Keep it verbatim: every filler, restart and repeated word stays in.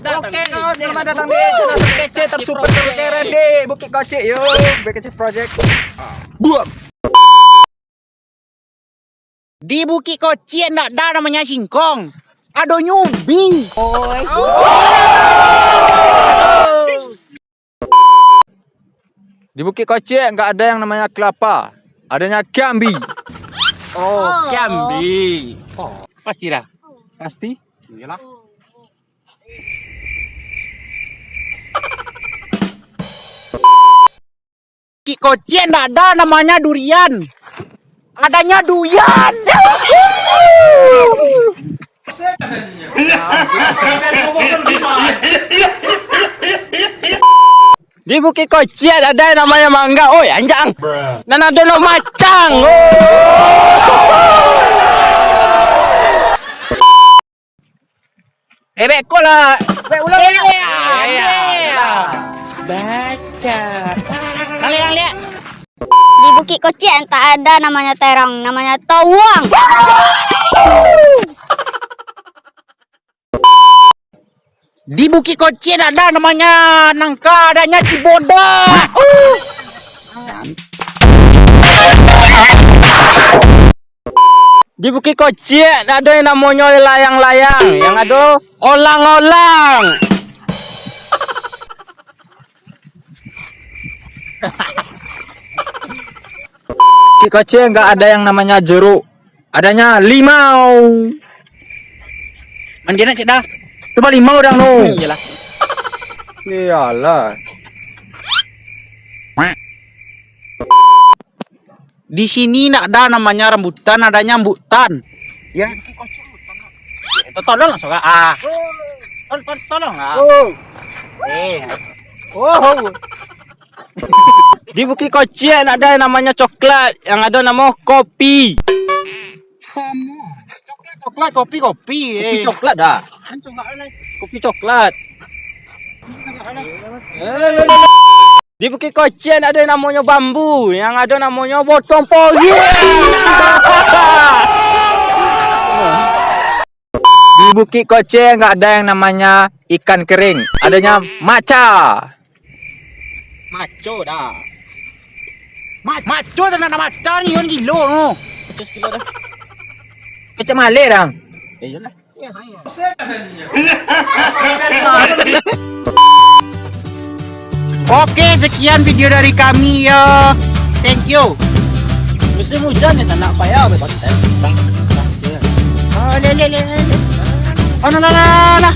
Oke, kawan, selamat datang di channel terkece, tersuper, terkeren di Bukik Kocik. Yo, B K C Project. Buam. Di Bukik Kocik ndak ada namanya singkong. Adonyo ubi. Oi. Di Bukik Kocik nggak ada yang namanya kelapa. Adanya kiambi. Oh, kiambi. Oh, pasti dah. Pasti? Iyalah. Bukik Kocik ndak ada namanya durian. Adanya duyan. Di Bukik Kocik ada namanya mangga. Oi, anjang. Nan ado lo macang. Oh. Eh, beko lah. Bek ulang. Baca. Lang liak, lang liak. Di Bukik Kocik tak ada namanya terong, namanya tawuang. Di Bukik Kocik ada namanya nangka, adanya ciboda. Di Bukik Kocik ada yang namonyo layang-layang, yang ado olang-olang. Bukik Kocik nggak ada yang namanya jeruk. Adanya limau. Mandi nak cek dah. Tu mah limau dang tu. Hmm, iyalah. Iyalah. Di sini nak ada namanya rambutan, adanya ambutan. Ya. To-, tolong lah, Soga. Ah. Tol-, tol-, tolong lah. Oh. Eh. Oh. Di Bukik Kocik nak ada yang namanya coklat, yang ada namo kopi. Samo. Coklat, coklat, kopi, kopi. Kopi eh. Coklat dah. Kan coklat lah. Kopi coklat. Di Bukik Kocik ada yang namonyo bambu, yang ada namonyo botong pori. Di Bukik Kocik nggak ada yang namanya ikan kering, adanya maca. Maco dah. Ma-, maco tu nak maca ni, yon gilo tu. Maco sekilo dah. Kecek malek dah. Eh, iyalah. Oke, sekian video dari kami ya. Thank you. Musim hujan ni sanak payah berkonten. Oh, le, le, le, le. Oh, no, no, no, no.